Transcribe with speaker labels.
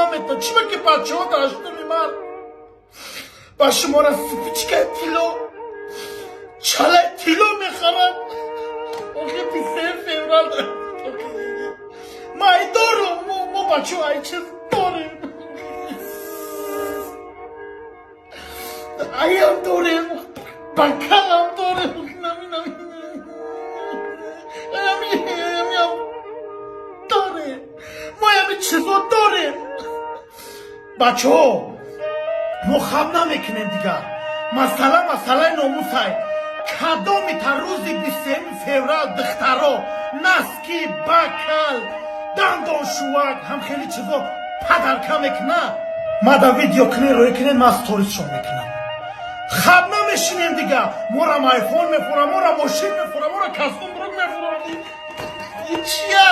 Speaker 1: наметад. Чиба ки бачаҳо дар 8 март ба шумора спичкаи тилло, чалаи тилло мехаранд. Охи, 23 феврал ма ай дорум. Мо бачаҳо ай чиз дорем, аям дорем, бакалам дорем, дорем, мо ами чизо дорем. Бачаҳо, мо хаб намекунем дигар. Масъала масъалаи номусай. Кадоми та рӯзи 23 феврал духтаро носки, бокал, дандоншувак, ҳам хеле чизо подарка мекунад, ма да видео кунен, рӯй кунен, ман сторисшон мекунам. Хаб намешинем дигар. Морам айфон мефурам, мора мошин мефурам, мора костюм брук мефурам. Чия?